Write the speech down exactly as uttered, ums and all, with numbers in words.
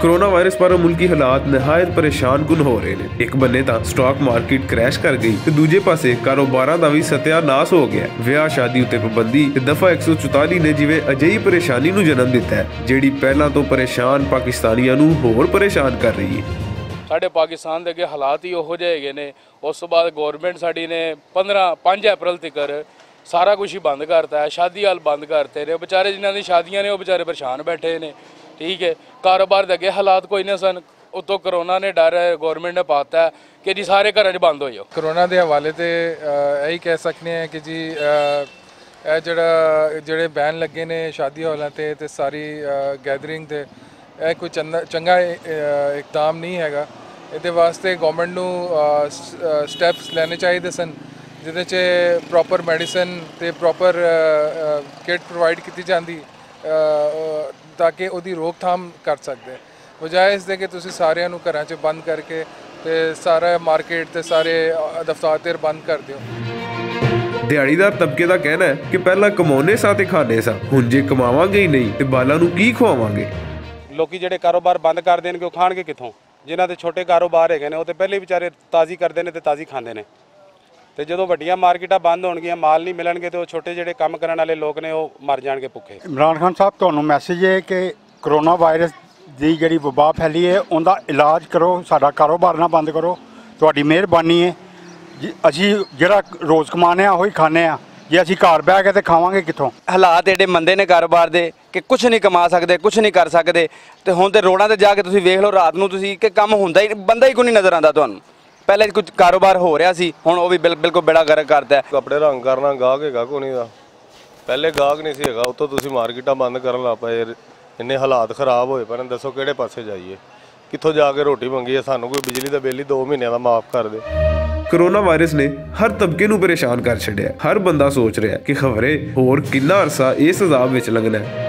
کرونا وائرس پر ملکی حالات نہایت پریشان کن ہو رہے نے۔ اک بنے تاں سٹاک مارکیٹ کریش کر گئی تے دوجے پاسے کاروباراں دا وی ستیاناس ہو گیا۔ ویاہ شادی اتے پابندی تے دفعہ ایک سو چوتالی نے جیویں اجہی پریشانی نوں جنم دتا ہے، جیہڑی پہلاں توں پریشان پاکستانیاں نوں ہور پریشان کر رہی ہے۔ ساڈے پاکستان دے اگے حالات ہی اوہو جہے ہیگے نے۔ اس توں بعد گورنمنٹ ساڈی نے پندرہ پنج اپریل تک سارا کچھ ہی بند کرتا ہے، شادی حال بند کرتے نے۔ بیچارے جنہاں دی شادیاں نے، وہ بیچارے پریشان بیٹھے نے۔ ٹھیک ہے، کاروبار دے اگے حالات کوئی نہ سن، اتوں کرونا نے ڈر ہے، گورنمنٹ نے پاتا ہے کہ جی سارے گھراں 'چ بند ہو جاؤ۔ کرونا دے حوالے تے، آ، ایہی کہہ سکنے ہیں کہ جی، آ، اے جڑا، جڑے بین لگے نے شادی ہالاں تے، تے ساری، آ، گیدرنگ تے، اے کوئی چنگا، چنگا، آ، اقدام نہیں ہے گا۔ ایہدے واسطے گورنمنٹ نوں، آ، س-، آ، سٹیپس لینے چاہیدے سن، جدے چ پراپر میڈیسن تے پراپر، آ، آ، کٹ پرووائیڈ کیتی جاندی، آ، آ، تاکہ اوہدی روک تھام کر سکدے۔ بجائے اس دے کہ تسی ساریاں نوں گھراں چ بند کر کے تے سارا مارکیٹ تے سارے دفتر بند کر دیو۔ دیہاڑیدار طبقے دا کہنا ہے کہ پہلا کماؤنے ساں تے کھانے ساں، ہن جے کماواں گے ہی نہیں تے بالاں نوں کی کھواواں گے؟ لوکی جڑے کاروبار بند کر دین گے، او کھان گے کتھوں؟ جنہاں دے چھوٹے کاروبار ہیگے نے، او تے پہلے ہی وچارے تازی کردے نے تے تازی کھاندے نے۔ تے جدوں وڈیاں مارکیٹاں بند ہون گیاں، مال نہیں ملن گے، تے او چھوٹے جڑے کم کرن والے لوک نے، او مر جان گے بھکھے۔ عمران خان صاحب، تانوں میسج ہے کہ کرونا وائرس دی جڑی وبا پھیلی ہے، اوندا علاج کرو، ساڈا کاروبار نہ بند کرو، تہاڈی مہربانی ہے۔ جی، اسی جڑا روز کمانے آ، اوہی کھانے آ۔ جی، اسی گھر بہ کے تے کھاواں گے کتھوں؟ حالات ایڈے مندے نے کاروبار دے کہ کچھ نہیں کما سکدے، کچھ نہیں کر سکدے۔ تے ہن تے روڈاں تے جا کے تسی ویکھ لو، رات نوں تسی کہ کم ہوندا ہی، بندہ ہی کوئی نہیں نظر آندا تانوں۔ پہلے کچھ کاروبار ہو رہا سی، ہن او وی بل-، بالکل بیڑا گرک کردا ہے۔ کپڑے رنگ کرنا، گاہک ہیگا کونی دا۔ پہلے گاہک نہیں سی ہیگا، اتوں تسی مارکیٹاں بند کرن لگ پئے۔ اننے حالات خراب ہوئے پئے نے، دسو کہڑے پاسے جائیے؟ کتھوں جا کے روٹی منگیے؟ سانوں کوئی بجلی دا بل ہی دو مہینے دا معاف کر دے۔ کرونا وائرس نے ہر طبقے نوں پریشان کر چھڈیا۔ ہر بندہ سوچ رہا ہے کہ خبرے ہور کنا عرصہ اس عذاب وچ لنگنا ہے۔